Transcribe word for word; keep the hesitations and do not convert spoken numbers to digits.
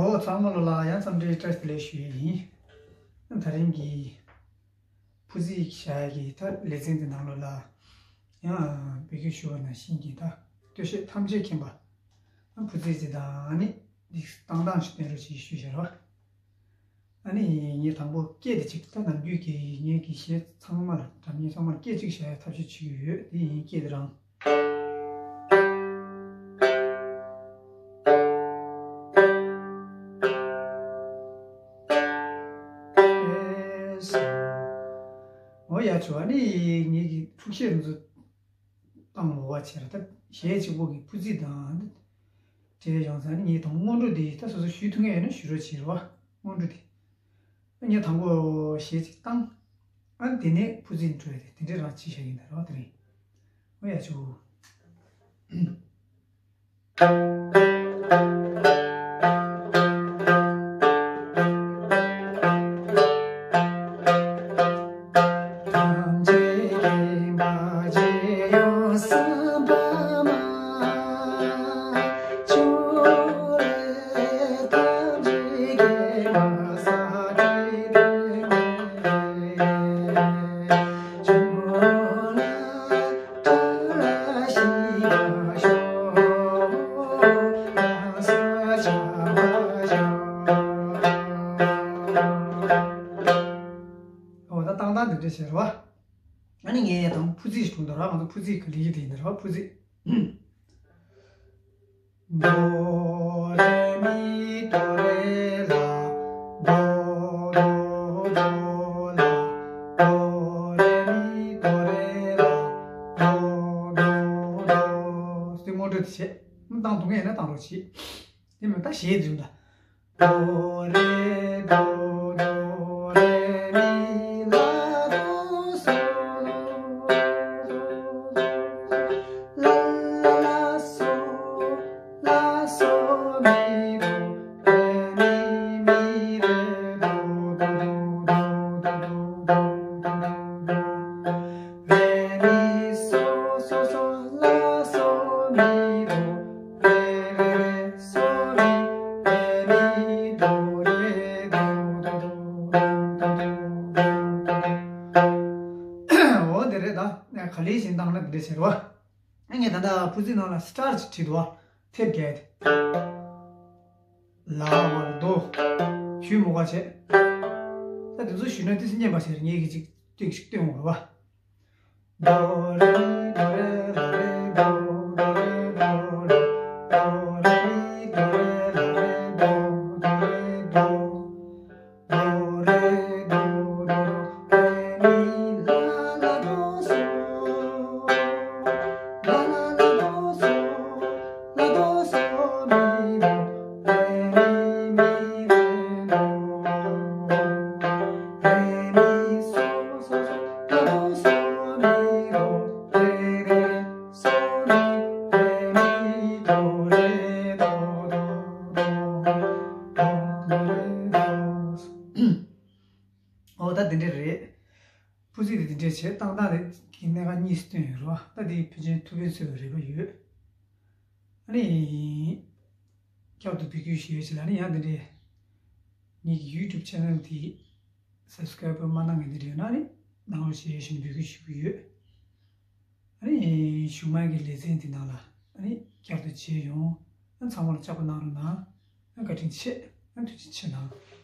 འོ་ཚང་མ་ལོ་ལ་ཡང་འཚམས་འདྲིའི་བཀྲ་ཤིས་བདེ་ལེགས་ཞུ་ཡས་ཡིན། ད་རིང་གི་ཕུ་ཚིག་བཞག་ཡས་ཀྱི་ད་ལེ་ཚན་འདི་ནང་ལོ་ལ་ཡང་བོད་སྐད་ཞུ་བ་ནང་བཞིན་གྱི་ད་སྟོད་གཞས་ཐམས་ཅད་མཁྱེན་པ་ཕུ་ཚིག་ཅིག་དང་ནི་འདི་བཏང་སྟངས་ཤིག་སྟོན་རོགས་ཞེས་ཞུས་བཞག་རོགས། ཨ་ནི་ངས་དང་པོ་སྐད་དེ་གཅིག་ད་ནམ་རྒྱུན་གྱི་ངས་ཀྱི་གཞས་ཚང་མ་ལ་སྒྲ་སྙན་ཚང་མ་ལ་སྐད་གཅིག་བཞག་ཡ་ཐབས་ཤེས་བྱེད་ཀྱི་ཡོད། དེ་ཡིན་སྐད་དེ་རང་། འོ་ཡ་ཆོ། ཨ་ནི་ངས་ཀྱི་འཁྲུག་གཞས་འདི་ཚོ་བཏང་འོ་བ་བྱས་ར། ད་གཞས་གཅིག་པོ་གི་ཕུ་ཚིག་དང་དེ་བྱས་ཡོང་ས་ནི་ངས་དང་སྔོན་འགྲོ་དེ་ད་སོ་སོ་ཞུ་ཐུབ་མཁན་ཡོད་ན་ཞུ་རོགས་བྱེད་རོགས། སྔོན་འགྲོ་དེ། ངས་དང་པོ་གཞས་གཅིག་བཏང་། ཨ་ནི་དེ་ནས་ཕུ་ཚིག་འགྲོ་ཡ་དེ་དེ་འདྲས་རང་ཅིག་བྱ་ཡིན་ད་རོགས་དེ་རིང་། འོ་ཡ་ཆུ། འོ་ད་བཏང་སྟངས་འདི་འདྲ་བྱས་རེད་བ། ཨ་ནི་ངས་དང་ཕུ་ཚིག་ཞིག་བྲུང་དང་ར། ང་ཚོ་ཕུ་ཚིག་ག་ལེ་ཡི་དེ་ཡིན་ད་ར་བ། ཕུ་ཚིག། དོ་རེ་མི་དོ་རེ་ལ། དོ་དོ་དོ་ལ། དོ་རེ་མི་དོ་རེ་ལ། དོ་དོ་དོ། སྟེ་སྔོན་འགྲོ་དེ་བྱས། བཏང་ཐུབ་མཁན་ཡིན་ན་བཏང་རོགས་བྱེད། དེ་མིན་ད་གཞས་འཛིན་ལ། དོ་རེ་དོ་དོ་རེ་མི་ལ་དོ་སོ་ལ་ལ་ལ་སོ་ལ་སོ་མི་དོ་རེ་མི་མི་རེ་དོ་དོ་དོ་དོ་རེ་མི་སོ་སོ་སོ་ལ་སོ་མི་དོ། རེ་རེ་རེ་སོ་རེ། རེ་མི་དོ་རེ་དོ་དོ་དོ་དོ་དོ་དོ་དོ། འོ་དེ་རེད་ད། ག་ལེ་བཞིན་བཏང་ན་འདི་འདྲ་བྱེད་རོགས། ངས་ད་ལྟ་ཕུ་ཚིག་ནང་ལ་སི་ཊར་ཅིག་བྲིས་འདུག་བ། ཐེབས་བརྒྱད་དེ། ལ་བར་དོ། ཞུས་མོ་ག་བྱས། ད་དེ་ཚོ་ཞུས་ན་ཏི་སི་སྙན་པ་ཟེར་ངས་གི་ཅིག་ཏིག་ཞིག་སྟོན་འོང་རོགས། དོ་རེ་མི་དོ་རེ་ལ་རེ་དོ། དོ་རེ་མི་དོ་རེ་ལ་རེ་དོ། དོ་རེ་དོ། དོ་རེ་དོ་དོ་རེ་མི་ལ་ལ་དོ་སོ། ལ་ལ་ལ་དོ་སོ། ལ་དོ་སོ་མི་དོ། རེ་མི་མི་རེ་དོ། རེ་མི་སོ་སོ་སོ། ལ་དོ་སོ་མི་དོ། རེ་རེ་སོ་རེ། རེ་མི་དོ་རེ་དོ་དོ་དོ་དོ་དོ་རེ་དོ། འོ་ད་འདི་འདྲ་རེད། ཕུ་ཚིག་དེ་འདི་འདྲ་བྱས། བཏང་སྟངས་དེ་གི་གནད་འགག་གཉིས་སུ་བཏོན་ཡོད་རེད་བ། ད་དེ་ཕལ་ཆེར་ཐུགས་ཕན་གསོས་པའི་རེ་བ་ཡོད། ཨ་ནི། བསྐྱར་དུ་འབོད་སྐུལ་ཞུ་ཡས་ཞིག་ལ་ནི་ཡང་འདི་འདྲའི་ངེད་ཀྱི་ཡུ་ཊུབ་ཆེ་ནལ་དེ་སབ་སི་ཀ་རའིབ་མ་གནང་མཁན་འདི་འདྲ་ཡོད་ན་ནི་གནང་རོགས་ཞེས་ཞུ་འབོད་སྐུལ་ཞུ་གི་ཡོད། ཨ་ནི་གཞུག་མ་གི་ལེ་ཚན་འདི་ནང་ལ་ཨ་ནི་བསྐྱར་དུ་མཇལ་ཡོང་། ཨ་ཚང་མ་ལ་ལྕགས་པོ་གནང་རོགས་གནང་། ཨ་བཀའ་དྲིན་ཆེ། ཨ་ཐུགས་རྗེ་ཆེ་གནང་།